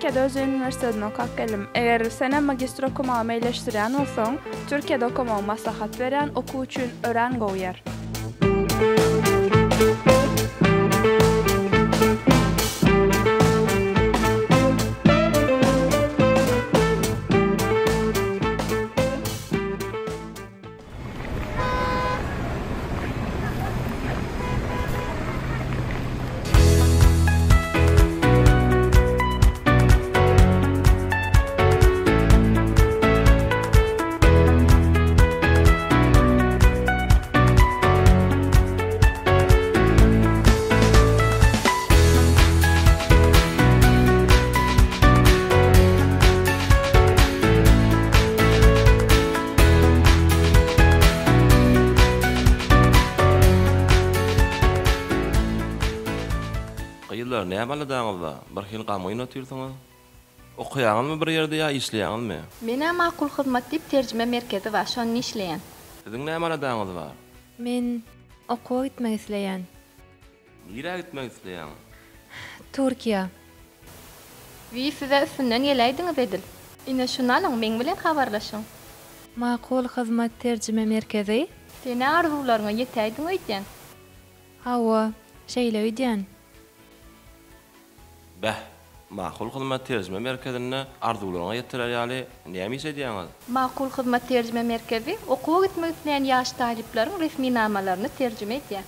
Türkiýede Özel uniwersitetinde okap geldim. Eger senem magistr okamagy meýilleşdirýän bolsaň, Türkiýede okamagy maslahat berýän, okuw üçin örän gowy ýer. Gyzlar, näme aladaňyzda? Bir hili gamgyn otyrsyňyz? Okaýaňyzmy bir ýerde ýa işleýäňizmi? Menä Makul Hyzmat diýip terjime merkezi bar, şonda işleýän. Siziň näme aladaňyz bar? Men okuwa gitmek isleýän. Nirä gitmek isleýäň? Türkiýä. Wiý sizä üstünden geläýdiňiz edil. Ine şuny alyň meň bilen habarlaşyň. Makul Hyzmat terjime merkezi. Senä arzuwlaryňa ýetäýdiň öýdýän. Hawa, şeýle öýdýän. Beh, Makul Hyzmat terjime merkezinde arzuwlaryňa ýetirer ýaly näme iş edýäňiz? Makul Hyzmat terjime merkezi okuwa gitmek isleýän ýaş talyplaryň resminamalaryny terjime edýär.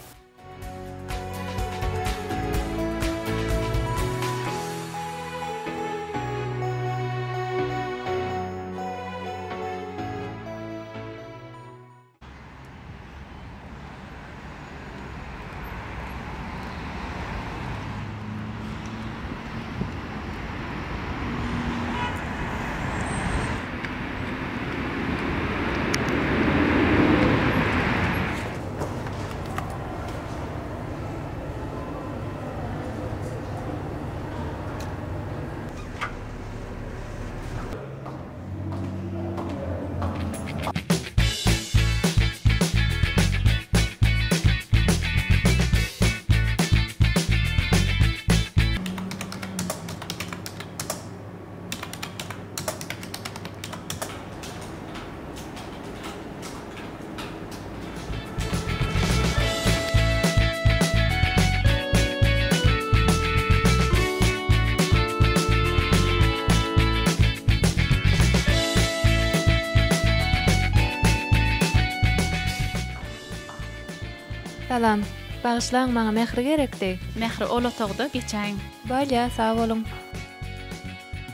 Salam. Bagyşlaň maňa Mähri gerekdi. Mähri ol otagda geçäýiň. Bolýa sag boluň.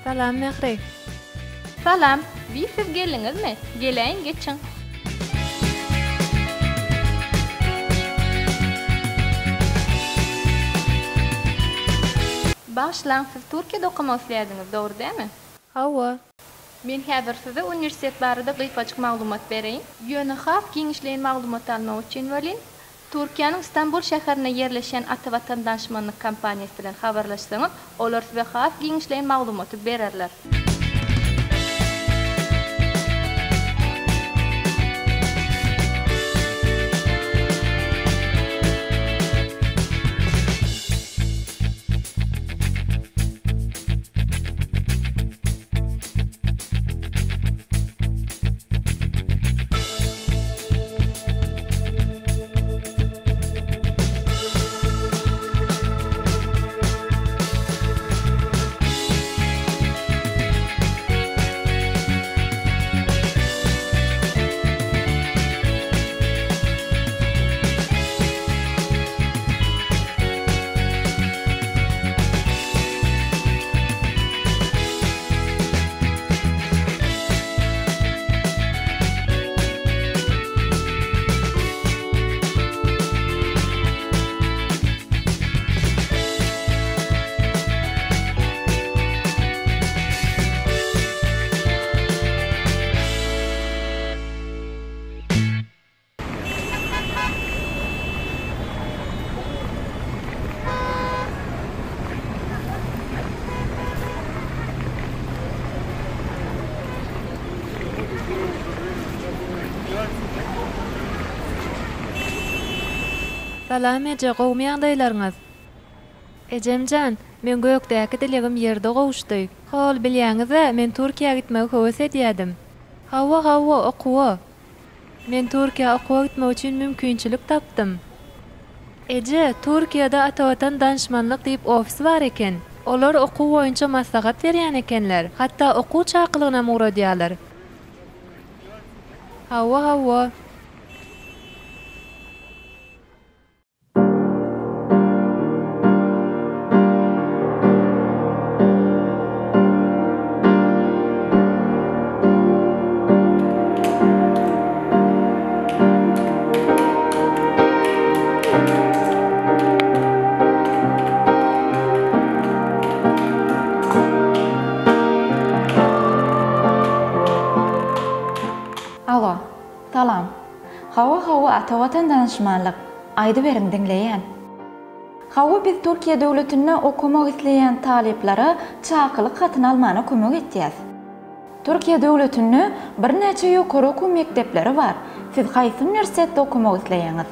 Salam Mähri. Salam. Wiý siz geldiňizmi? Geläýiň geçiň. Bagyşlaň siz Türkiýede okamak isleýärdiňiz dogry dämi? Hawa. Men häzir size uniwersitet barada gysgajyk maglumat bereýin. Ýöne has giňişleýin maglumat almak üçin welin, Türkiýäniň Stambul şäherinde ýerleşýän Ata Watan danyşmanlyk kompaniýasy bilen habarlaşsaňyz, olar size has giňişleýin maglumaty bererler. Salam eje gowmy ýagdaýlaryňyz? Ejemjan, meň gökdäki dilegim ýerde gowuşdy. Hol, bilýäňiz-ä, men Türkiýä gitmegi höwes edýädim. Hawa, hawa, okuwa. Men Türkiýä okuwa gitmek üçin mümkinçilik tapdym. Eje, Türkiýede Atavatan danyşmanlyk diýip ofis bar eken. Olar okuw boýunça maslahat berýän ekenler. Hatda okuw çakylygynam ugradýarlar. Hawa, hawa. Alo, salam. Hawa hawa Ata Watan danyşmanlyk. Aýdyberiň diňleýän. Hawa biz Türkiýe döwletinde okamak isleýän talyplara çakylyk hatyny almana kömek etýäs. Türkiýe döwletinde birnäçe ýokary okuw mekdepleri bar. Siz haýsy uniwersitetde okamak isleýäňiz?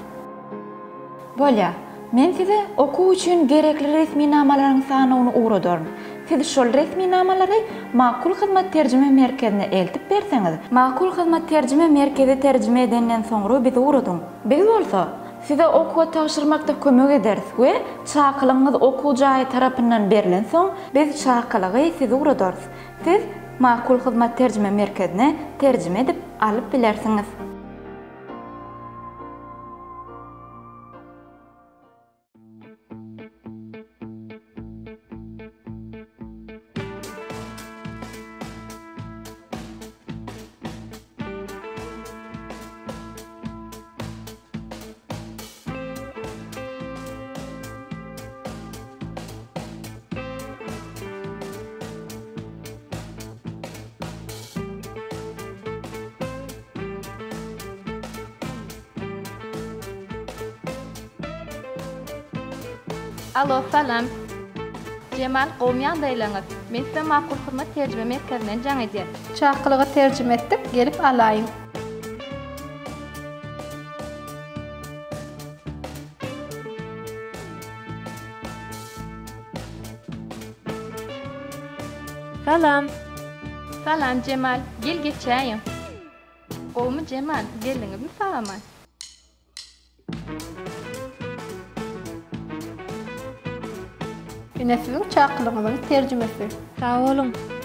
Bolýa. Men size okuw üçin gerekli resminamalaryň sanawyny ugradaryn. Siz şol resminamalary Makul Hyzmat terjime merkezine eltip berseňiz, Makul Hyzmat terjime merkezi terjime edenden soňra bize ugradyň. Biz bolsa, size okuwa tabşyrmakda kömek ederis we çakylygyňyz okuw jaýy tarapyndan berlensoň, biz çakylygy size ugradarys. Siz Makul Hyzmat terjime merkezine terjime edip alyp bilersiňiz. Alo, salam. Jemal, gowumy ýagdaýlaryňyz? Men size Makul Hyzmat terjime merkezinden jaň edýän. Çakylygy terjime etdik, gelip alaýyň. Salam. Salam Jemal, gel geçäýiň. Gowumy Jemal, geldiňizmi sag-aman? Ine siziň çakylygyňyzyň terjimesi. Sag boluň.